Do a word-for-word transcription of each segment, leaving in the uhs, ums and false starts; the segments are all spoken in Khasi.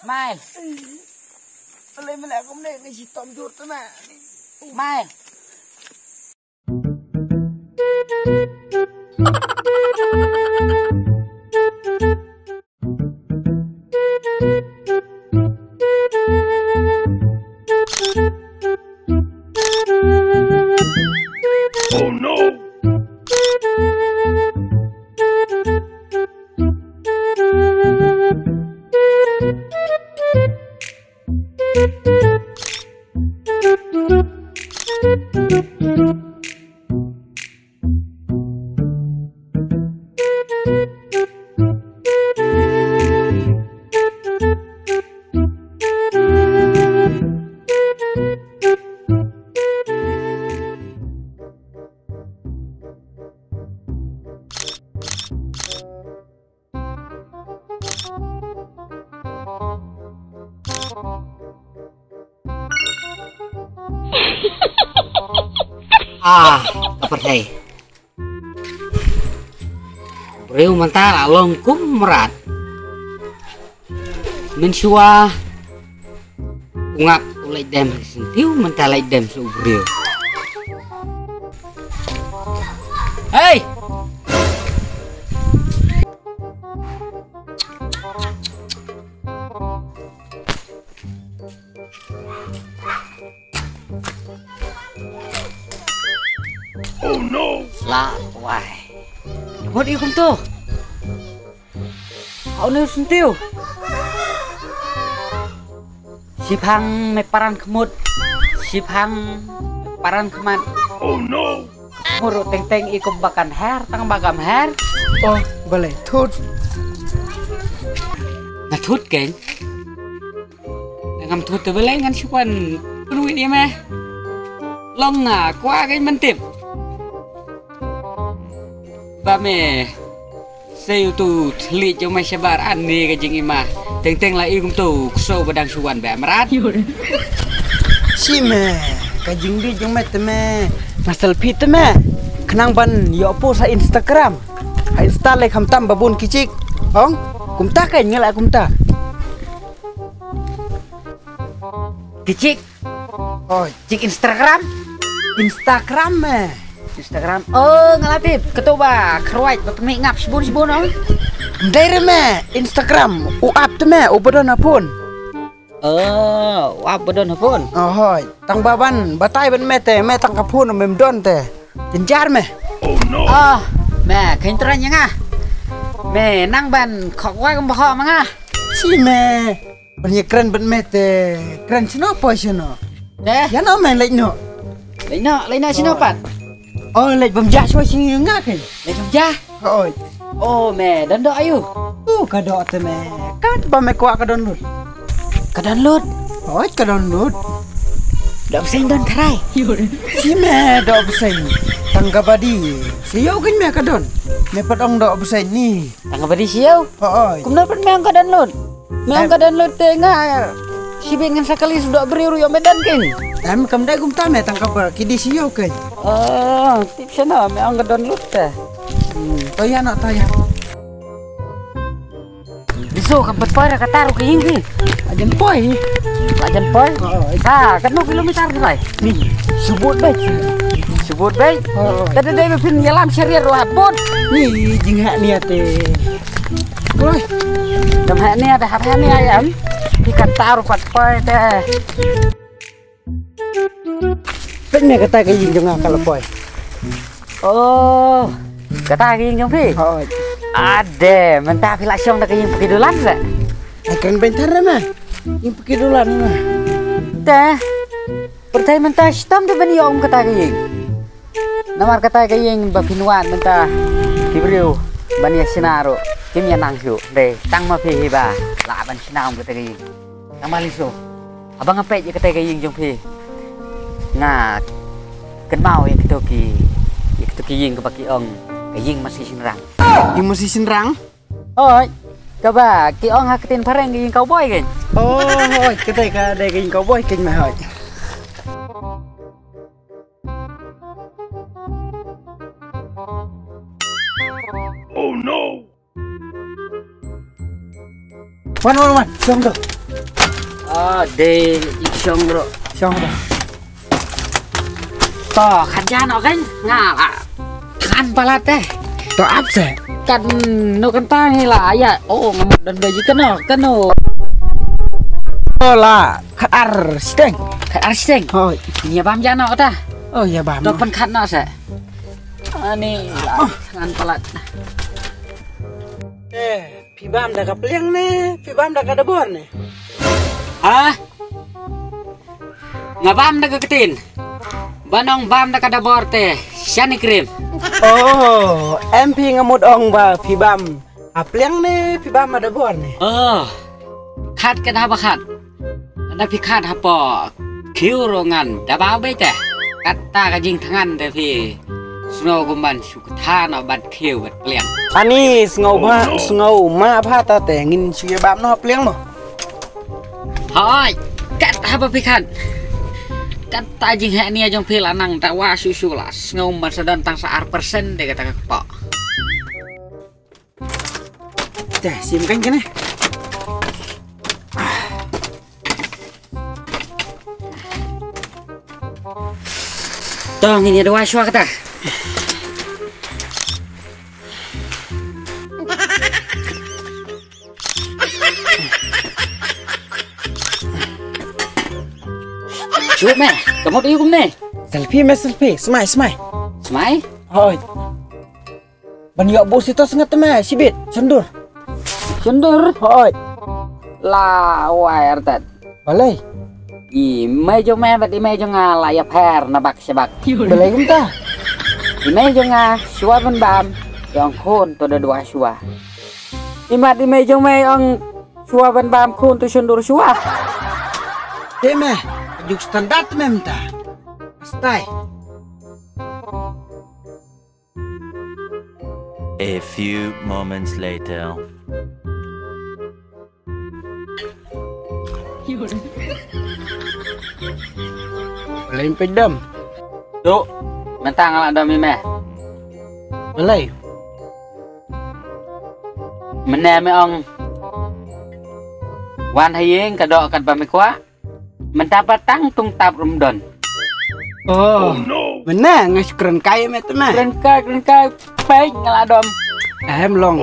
Mai. Balei me leh kumne, nga shitom jur te me. Mai. Oh no! Ah, ka pyrthei. Briew mynta la long kum mrad. Mynshuwa u ngap u leit dem ha ki syntiew, mynta leit dem sha u briew. Hei! Oh no! La wai. Mut ïa kumto. Au ne syntiew. Shiphang me paran khmut. Shiphang me paran khmat. Oh no! Muru teng teng i kum ba kan her, tang ba kam her. Oh, balei thut. Nga thut keng. Ngam thut te balei ngan shu wan pynwit ïa me. Long nga kwah keng ban tip. Ba me. Sei utu thylliej jong me shabar, ani ka jingim ah. Teng teng la i kumto kso ba dang shu wan ba mrad. Shi me, ka jingbieit jong me te me. Nga selfie te me. Khnang ban ïoh post ha Instagram. Ha Insta lei khamtam ba bun ki chick. Ong, kumta ka ngi la kumta. Ki chick. Oi, chick Instagram. Instagram me. Instagram. Oh, nga la tip. Kato ba kyrwat ba pynmih ngap shibun shibun ong. Ndai re me. Instagram. U app te me. U ba don ha phone. Oh, u app ba don ha phone. Oh, hoi. Tang ba ban batai ban me te. Me tang ka phone mem don te. Jynjar me. Oh, me khein trai ïa nga. Me nang ban khok wa kam ba khok ma nga. Shi me. Ban ïa kren bad me te kren shano poi shano. Te? Ïa no me leit no. Leit no, leit no shano pat? Oh, leit bam ja shwa shi nga khein. Leit bam ja? Oi. Oh, me don doh aïu? Uh, ka doh te me. Kat ba me kwah ka don lut. Ka don lut? Oi, ka don lut. Doh bseiñ don trai. Shi me doh bseiñ. Tang ka badi. Shi ïoh khein me ka don. Me pat ong doh bseiñ ni. Tang ka badi shi ïoh. Oi. Kumno pat me ong ka don lut? Me ong ka don lut te nga. Shi bit ngan sa kali sdok briew ruh ïoh me don khein. Em kam dei kumta me tang ka ba ki di shi ïoh khein. Oh, tip shano me ong ka don lut te. Hmm, to ïa no to ïa. Biso kam pat poi ra kata ruh ka ïing ki. Ajan poi. Ajan poi. Oh, ha, katno kilometer tu lai? Ni, subut bai. Subut bai. Oh. Tadi dei phin ïalam shariat ruh bot. Ni jinghak ni ate. Oi. Dam hak ni ate hak ni ayam. Ki kata ruh pat poi te. Peit me kata ka ïing jong nga ka la poi. Oh, kata ka ïing jong phi? Hooid. Ade, mynta phi la shong da ka ïing paki dulan sa? Ai kren beiñ thar na. Ïing paki dulan na. Te. Pyrthei mynta shitom te ban ïoh ym kata ka ïing. Namar kata ka ïing ba phin wad mynta ki briew ban ïa shna ruh kim ïa nang shuh. Dei tang ma phi hi ba lah ban shna ym kata ka ïing. Tang ma Liso. Haba nga peit ïa kata ka ïing jong phi nga kynmaw ïa kito ki, ïa kito ki ïing kaba ki ong ka ïing masi shynrang. Ïing masi shynrang? Hooid. Kaba ki ong ha ktien phareng ka ïing cowboy kan? Oh, hooid, kata ka dei ka ïing cowboy kan ma hooid. Oh no! Wan, wan, wan, jong to. Ah, de, i shong ro. Shong ro. To, khat ja no kan, nga la. Kan palat eh. To ap se. Kan no kan tang la ya. Oh, ngamut dan gaji kano, kano. To la, khat ar steng. Khat ar steng. Hoi. Ini ya bam ja no kata. Oh, ya bam. To pen khat no se. Ani la, kan palat. Eh. Phi bam da ka pliang ne, phi bam da ka dabor ne? Ah? Nga bam da ka ktien. Ban ong bam da ka dabor te, shani krim. Oh, em phi nga mut ong ba phi bam ha pliang ne, phi bam ha dabor ne? Oh, khat ka da ba khat. Lada phi khat hapoh khiew ruh ngan da ba beit te. Kata ka jingthngan te phi sngew kumban shu ktha noh bad khiew bad pliang. Ani sngew ba, sngew ma ba ta te ngin shu ïa bam noh pliang mo. Hoi, kat haba phi khat. Kata jingheh nia jong phi la nang da wa shu shu la sngew man sa don tang sa ar persen de kata ka kpoh. Te, sim kan kene. To, ngin ïa duwai shuwa kata. Shuwa me, ka mut aïu kumne? Selfie me, selfie. Smai, smai. Smai? Hoi. Ban ïoh bus ito sngat te me, shibit, shondur. Shondur? Hoi. La wai artat. Balei? I mei jong me bad i mei jong nga la ïapher na bak sha bak. Balei kumta? I mei jong nga shuwa ban bam, i ong khun to da duwai shuwa. I mat i mei jong me i ong shuwa ban bam khun to shondur shuwa. Te me, juk standard me mynta. Stai. A few moments later. Balei phi dam? Tu, mynta nga la dam ïa me. Balei? Mynne me ong wan ha ïing ka doh katba me kwah. Mynta pat tang tungtap ruh ym don. Oh. Mynne nga shu kren kai me te me. Kren kai, kren kai. Peit nga la dom. Em long.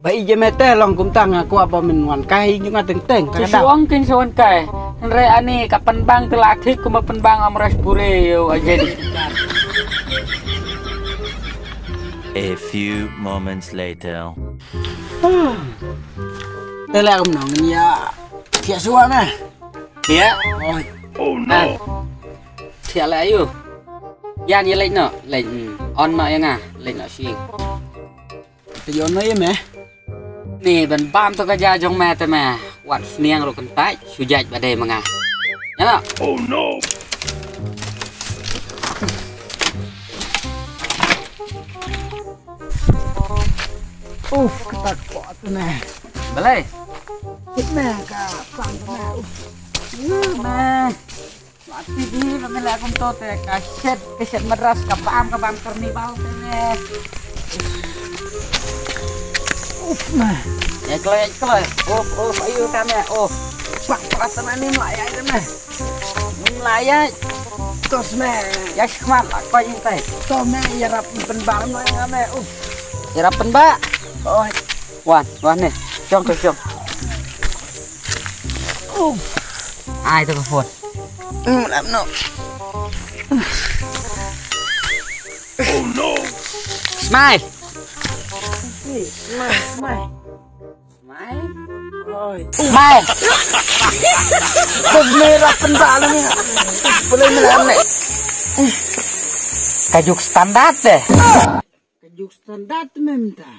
Ba ïeit me te long kumta nga kwah ba men wan kai jong nga teng teng. Shu ong kin sa wan kai. Hynrei ani ka pynbang te la thik kumba pynbang amras pure ïa u aje di. A few moments later. Te la kumno ngin ïa thiah shuwa me. Thiah. Oh no. Thiah la aïu. Ïa ni leit noh, leit, hmm, on noh ïa nga, leit noh shi. Te ïa on noh ïa me. Ni ban bam to ka ja jong me te me. Wat sniang ruh kyntait, shu jait ba dei ma nga. Ïa noh. Oh no. Uf, kata ko tu me. Balei? Kit me ka sang tu me. Uf. Yu me. Mati di ba me la kum to te ka shet, ka shet madras ka bam, ka bam karnival te me. Uf me. Ya kloi, ya kloi. Uf, uf, ayu ka me. Uf. Pak, pak, tana ni mla ya me. Mlaya. Tos me. Ya shkmat la ko yin tai. To me ya rap pen ba no ya me. Uf. Ya rap pen ba. Oi. Wan, wan ne. Jong to jong. Uf. Ai to phone. Hmm, lam no. Oh no. Smai. Smai, smai. Mai. Mai. Bos merah pendalam ni. Boleh melam ni. Kajuk standar deh. Kajuk standar minta.